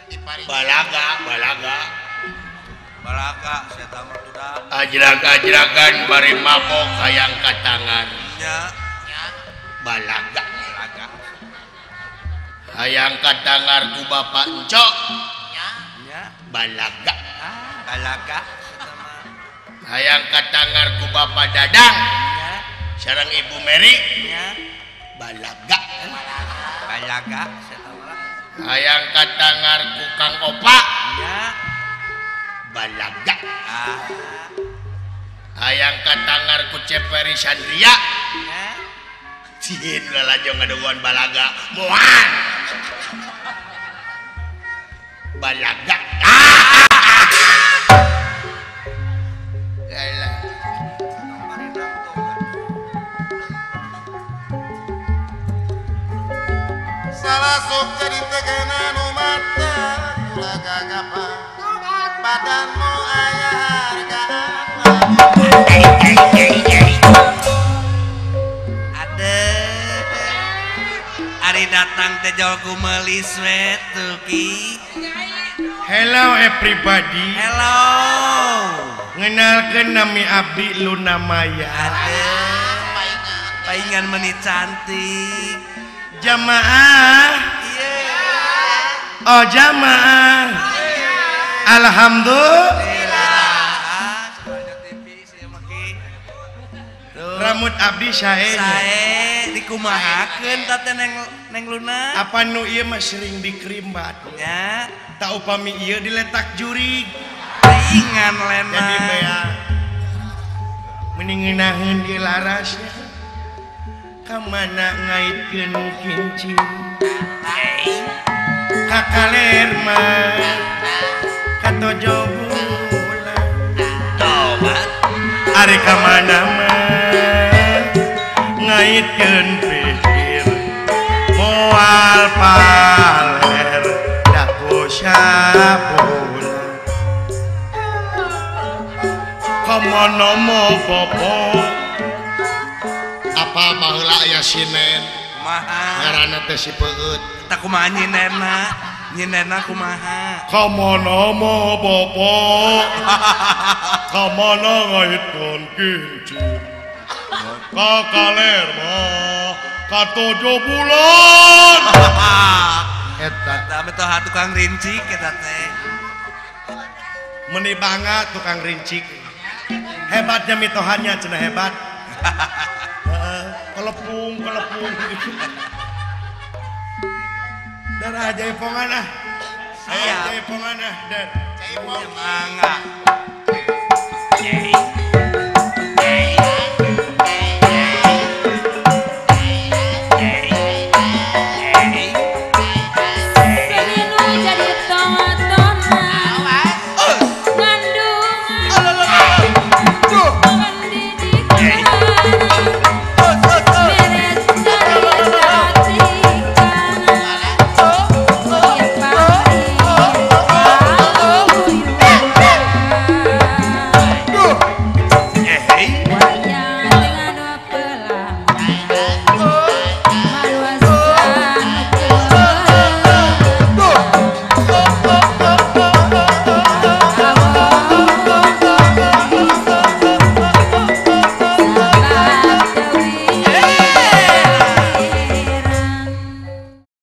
Balaga balaga balaga saya mah tuda ajrag-ajragan bari mabok hayang ka tangan nya balaga balaga hayang ka tangar ku bapak encok nya balaga balaga hayang ka tangar ku bapak Dadang nya sareng Ibu Mary nya balaga balaga hayang ka tangar ku Kang Opa nya balaga hayang ka tangar ku Ceperi Sandria nya cieun lalajo ngaduguan balaga moal balaga salah sok jadi tegenan mata kula gagapan badanmu aya hargaan ade ari datang teh jol kumelis we tuh ki. Hello everybody. Hello. Ngenalkeun nami abdi Luna Maya. Ade paingan meni cantik. Jamaah. Iya. Oh jamaah. Alhamdulillah. Rambut abdi sae. Sae dikumahakeun tah teh neng Luna. Apa nu ieu mah sering dikrimbat. Nya. Tak upami ieu diletak jurig. Paingan lena. Jadi bea. Mending ngeunaheun ieu larasnya. Ka mana ngaitkeun kincir. Ka kaler mah katojo bulan. Tobat. Ari ka mana mah ngaitkeun pikir moal paler daku sabulan. Ka mana mah bapak apa baheula aya sinen kumaha ngaranna teh si Peueut tah kumaha nyinenna nyinenna kumaha ka mana mah bapak ka mana ngaitkeun kincir ka kaler mah katojo bulan eta tah mitoha tukang rincik eta teh meni bangga tukang rincik hebatnya mitohannya cenah hebat. Kelepung kelepung darah jaipongan ah. Siap. Jaipongan ah dan jaipong mangga.